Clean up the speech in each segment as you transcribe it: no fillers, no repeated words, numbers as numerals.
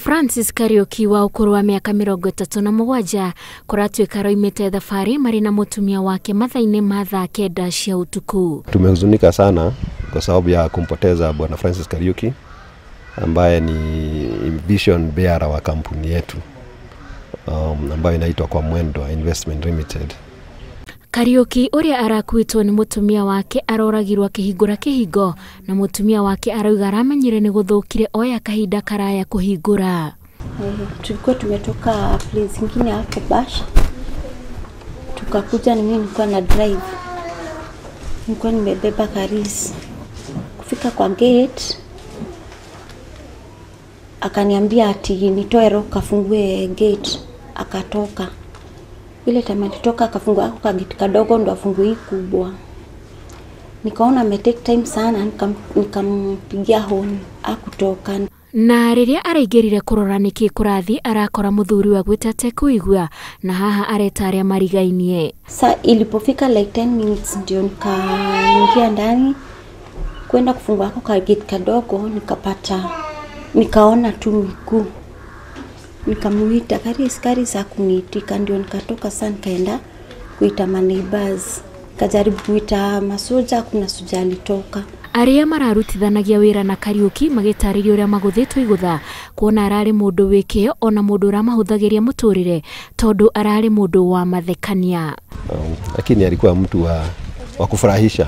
Francis Kariuki wa ũkũrũ wa mĩaka 37 kũratuĩka aroimĩte thabarĩ marĩ na mũtumia wake mathaa-inĩ ma thaa 9 cia ũtukũ. Tumehuzunika sana kwa sababu ya kumpoteza Bwana Francis Kariuki ambaye ni vision bearer wa kampuni yetu ambayo inaitwa Kwa Mwendwa Investment Limited. Kariuki ũrĩa arakuĩtwo nĩ mũtumia wake aroragirwo akĩhingũra kĩhingo na mũtumia wake arauga aramenyire nĩ gũthũkire oya kahinda karaya kũhingũra. Tulikuwa tumetoka place ingine hapo Bash, tukakuja, ni mimi nilikuwa na drive, nilikuwa nimebeba Karis. Kufika kwa gate akaniambia ati nitoe rock afungue gate, akatoka. Ile time alitoka akafungua ako kageti kadogo ndo afungue hii kubwa. Nikaona ame take time sana, nikampigia honi akutoka. Na rĩrĩa araingĩrire kũrora nĩkĩ kũrathi arakora mũthuri wa gwĩtate kũigua na haha areta arĩa marigainie. Sa ilipofika like 10 minutes ndio nikaingia ndani kwenda kufungua ako kageti kadogo, nikapata nikaona tu miguu. Nikamuita Karis, Karis hakuniitika, ndio nikatoka sana nikaenda kuita ma neighbors. Nikajaribu kuita masoja, kuna soja alitoka. Arĩa mararutithanagia wĩra na Kariuki magĩtarĩria ũrĩa magũthĩtwo igũtha kuona ararĩ mũndũ wĩ kĩyo ona mũndũ ũramahũthagĩria mũtũrĩre tondũ ararĩ mũndũ wa mathekania. Lakini alikuwa mtu wa kufurahisha.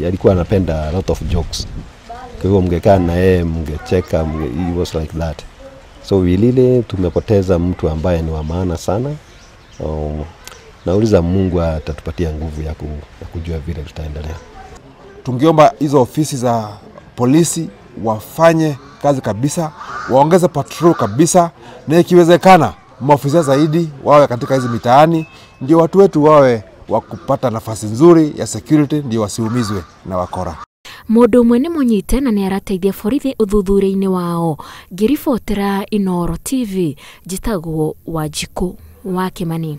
Alikuwa anapenda a lot of jokes. Kwa hivyo mngekaa na yeye mngecheka, he was like that. So vilile tumepoteza mtu ambaye ni wa maana sana. Nauliza Mungu atatupatia nguvu ya kujua vile tutaendelea. Tungeomba hizo ofisi za polisi wafanye kazi kabisa, waongeze patrol kabisa, na ikiwezekana maofisa zaidi wawe katika hizi mitaani, ndio watu wetu wawe wakupata nafasi nzuri ya security, ndio wasiumizwe na wakora. Mũndũ ũmwe nĩ mũnyite na nĩ arateithia borithi ũthuthuria-inĩ wao. Ngĩribotera Inooro TV, njĩtagwo Wanjikũ wa Kĩmani.